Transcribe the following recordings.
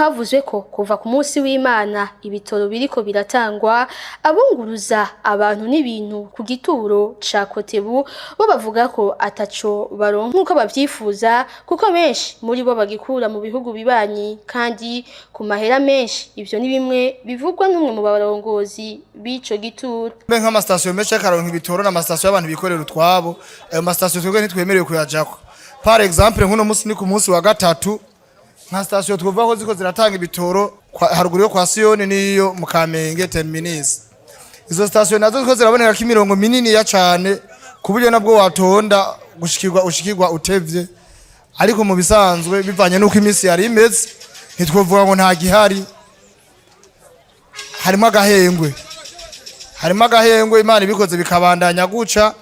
havuzwe ko kuva ku munsi w'Imana ibitoro biriko biratangwa, abunguruza abantu n'ibintu ku gituro ca Kotebu bo bavuga ko ataco baronka nkuko bavyifuza, kuko benshi muri bo bagikura mu bihugu bibanyi kandi ku mahera menshi. Ivyo ni bimwe bivugwa n'umwe mu barongozi b'ico gituro. Mbe nk'amasitasiyo menshi y'akaronka ibitoro n'amasitasiyo y'abantu bikorera utwabo. Ayo masitasiyo twebwe ntitwemerewe kuyajako. Par exemple, nk'uno munsi ni ku munsi wa gatatu, nka sitasiyo twumva ko ziko ziratanga ibitoro haruguru yo kwa Siyoni n'iyo mu Kamenge terminus. Izo sitasiyo nazo ziko ziraboneka ko imirongo minini ya cane, ku buryo nabwo watonda gushikirwa ushikirwa utevye. Ariko mu bisanzwe, bivanye n'uko iminsi yari imeze, ntitwovuga ngo nta gihari. Harimo agahengwe, harimo agahengwe. Imana ibikoze bikabandanya guca,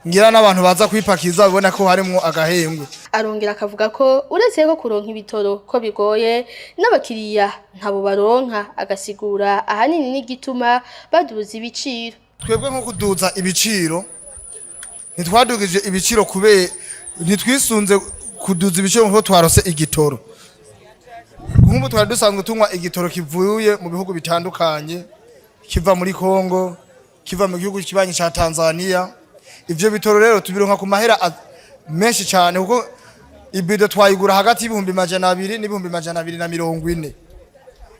ngira n'abantu baza kwipakiza babona ko harimwo agahengwe. Arongera akavuga ko uretse ko kuronka ibitoro ko bigoye, n'abakiriya ntabo baronka, agasigura ahanini n'igituma baduza ibiciro. Twebwe nko kuduza ibiciro, ntitwadugije ibiciro kubera, ntitwisunze kuduza ibiciro nkuko twarose igitoro. Nk'ubu twari dusanzwe tunywa igitoro kivuye mu bihugu bitandukanye, kiva muri Kongo, kiva mu gihugu kibanyi ca Tanzania. Ivyo bitoro rero tubironka ku mahera menshi cyane, kuko ibido twayigura hagati y'200,000 n'240,000,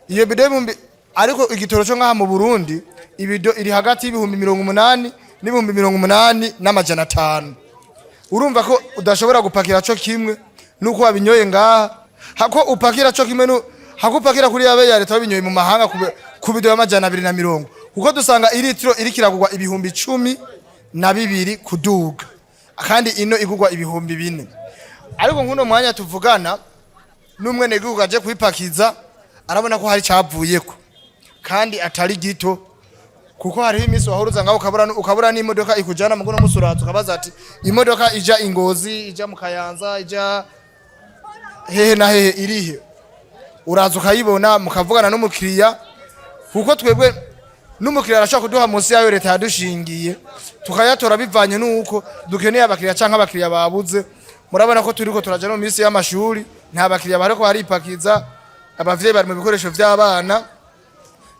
iyo bido y'ibihumbi. Ariko igitoro cyo ngaha mu Burundi, ibido iri hagati y'80,000 n'80,500. Urumva ko udashobora gupakira co kimwe nuko wabinyoye ngaha, hako upakira co kimwe hako upakira kuri yabe ya leta wabinyoye mu mahanga ku bido y'220, kuko dusanga iritiro iriko iragurwa 12,000 kuduga, kandi ino igurwa 4000. Ariko nk'uno mwanya tuvugana, n'umwenegihugu aje kwipakiza arabona ko hari cavuyeko kandi atari gito, kuko hariho iminsi wahora uza ngaho ukabura n'imodoka ikujana mu guno musi. Uraza ukabaza ati: "Imodoka ija Ingozi, ija mu Kayanza, ija hehe na hehe irihe?" Uraza ukayibona, mukavugana n'umukiriya, kuko twebwe n'umukiriya arashobora kuduha munsi yayo leta yadushingiye, tukayatora bivanye n'uko dukeneye abakiriya canke abakiriya babuze. Murabona ko turiko turaja no mu minsi y'amashuri, nta bakiriya bariko baripakiza, abavyeyi bari mu bikoresho vy'abana.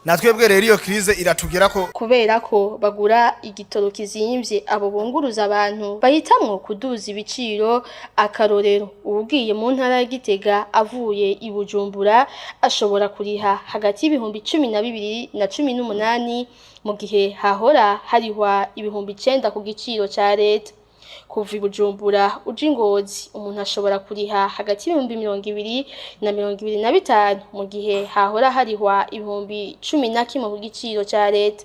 Na twebwe rero iyo crise iratugerako. Kubera ko bagura igitoro kizimvye, abo bunguruza abantu bahitamwo kuduza ibiciro. Akarorero, uwugiye mu ntara ya Gitega avuye i Bujumbura ashobora kuriha hagati y'12,000 na 18, mu gihe hahora harihwa 9000 ku giciro ca leta. Kuva i Bujumbura uja i Ngozi, umuntu ashobora kuriha hagati y'20,000 na 25,000, mu gihe hahora harihwa 11,000 ku giciro ca leta.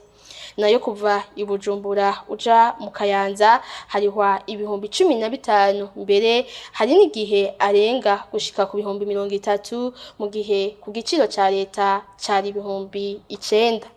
Nayo kuva i Bujumbura uja mu Kayanza harihwa 15,000, mbere hari n'igihe arenga gushika ku 30,000, mu gihe ku giciro ca leta cari 9000.